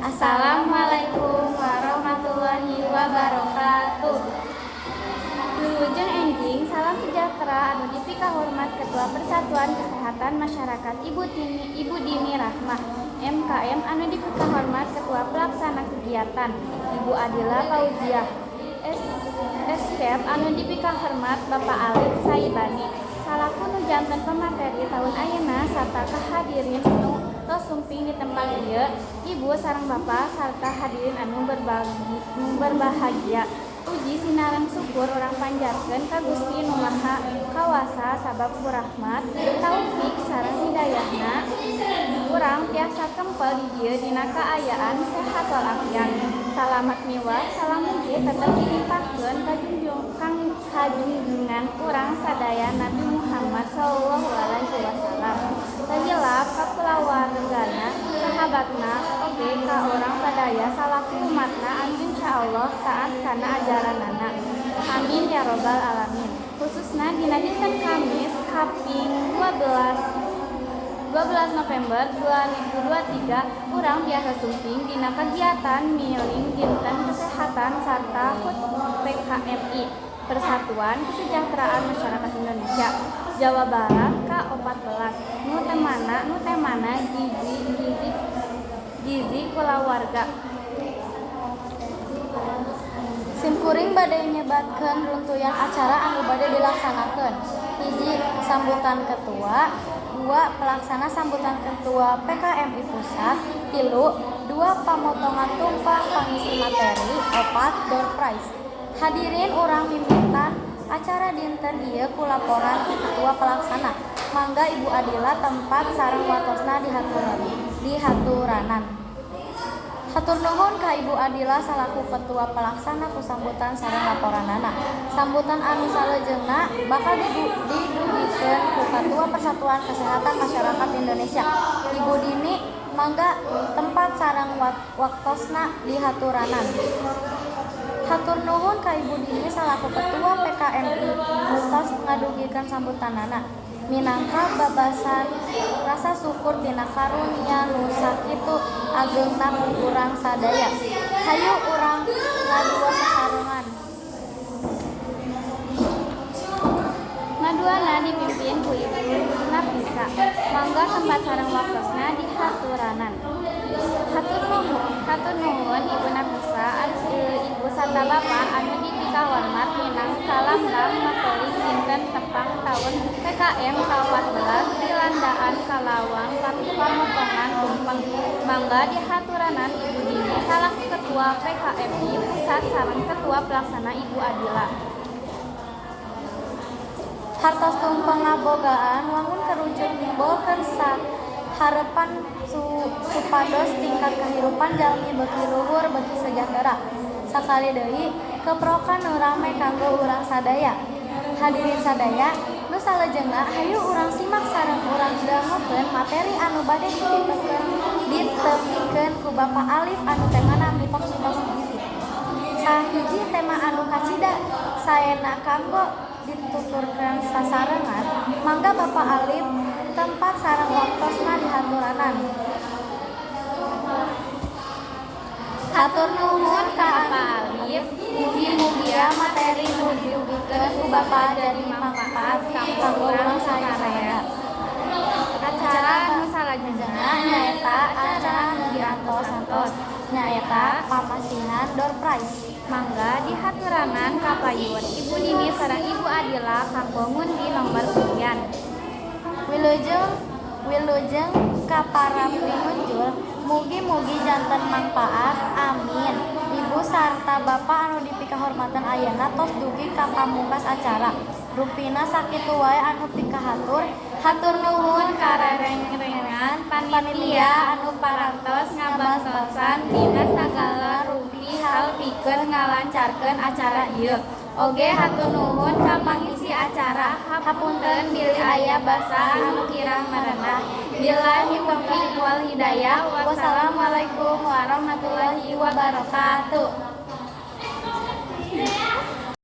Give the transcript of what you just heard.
Assalamualaikum warahmatullahi wabarakatuh. Wilujeng enjing, salam sejahtera anu dipikahormat Ketua Persatuan Kesehatan Masyarakat Ibu Tini, Ibu Dini Rahmah MKM, anu dipikahormat Ketua Pelaksana Kegiatan Ibu Adila Fauziah S Eskep, anu dipikahormat Bapak Alif Saibani salaku nu janten pemateri tahun ayeuna, sarta kahadirin nu tos sumping di tempat ieu, ibu sareng bapak sarta hadirin anu berbagi nu berbahagia. Puji sinareng syukur urang panjatkeun ka Gusti Nu Maha Kawasa, sabab ku rahmat, taufik sareng hidayahna urang tiasa kempel di dieu dina kaayaan sehat walafiat. Salamat miwah salam mugi tetep dilimpahkeun ka junjung kang kajunjungan urang sadaya, Nabi Muhammad sallallahu alaihi wasallam, teu ka kulawargana, sahabatna, oge ka urang sadaya salaku umatna anu insyaallah taat kana ajaranana. Amin ya robbal alamin. Khususna dina dinten Kamis kaping 12 November 2023, urang tiasa sumping dina kegiatan mieling dinten kesehatan sarta HUT PKMI Persatuan Kesejahteraan Masyarakat Indonesia Jawa Barat ka-14 nu temana gizi gizi gizi kulawarga. Simkuring bade nyebatkeun runtuyan acara anu bade dilaksanakeun. Hiji, sambutan ketua. Dua, pelaksana sambutan ketua PKMI pusat. Tilu, dua pamotongan tumpeng pangisi materi. Opat, door prize. Hadirin, urang mimitan acara dinten ieu ku laporan ti ketua pelaksana. Mangga, Ibu Adila, tempat sareng waktosna dihaturanan. Hatur nuhun ka Ibu Adila salaku ketua pelaksana ku sambutan sareng laporanana. Sambutan anu salajengna bakal didugikeun ku Katua Persatuan Kesehatan Masyarakat Indonesia, Ibu Dini. Mangga, tempat sareng waktosna dihaturanan. Hatur nuhun ka Ibu Dini salaku ketua PKMI nu tos ngadugikeun sambutanana. Minangka babasan rasa syukur tina karunia nu sakitu ageungna ku urang sadaya, hayu urang ngadua sasarengan. Ngaduana dipimpin ku Ibu Nafisa. Mangga, tempat sareng waktosna dihaturanan. Hatur nuhun Ibu Nafisa. Ibu sarta Bapak anu dipikahormat, minangka lambang mateling dinten tepang taun PKM ka-14 dilandaan kalawan pamotongan tumpeng. Mangga dihaturanan Ibu Dini salaku Ketua PKMI Pusat sareng Ketua Pelaksana Ibu Adila. Hartos tumpeng ngabogaan wangun kerucut, nyimbolkeun harepan supados tingkat kahirupan jalmi beuki luhur, beuki sejahtera. Sakali deui keprokan nu rame kanggo urang sadaya. Hadirin sadaya, nu salajengna hayu urang simak sareng urang dangukeun materi anu bade ditepikeun ku Bapak Alif anu temana mitos-mitos gizi. Sahiji tema anu kacida saena kanggo dituturkeun sasarengan. Mangga, Bapak Alif, tempat sareng waktosna dihaturanan. Hatur nuhun ka Bapak Alif. Mugi-mugia materi nu didugikeun ku Bapak jadi mangpaat kanggo urang sadaya. Acara anu salajengna nyaeta acara nu diantos-antos, nyaeta pamasihan door prize. Mangga dihaturanan ka payun Ibu Dini sareng Ibu Adila kanggo ngundi nomor undian. Wilujeng, wilujeng ka para pinunjul, mugi-mugi janten mangpaat, amin. Ibu sarta Bapak anu dipikahormatan, ayeuna tos dugi ka pamungkas acara. Rupina sakitu wae anu pikahatur. Hatur nuhun ka rerencangan panitia anu parantos ngabantosan dina sagala rupi hal pikeun ngalancarkeun acara ieu. Oge hatur nuhun ka pangisi acara. Hapunten bilih aya basa anu kirang merenah. Billahi taufiq wal hidayah. Wassalamualaikum warahmatullahi wabarakatuh.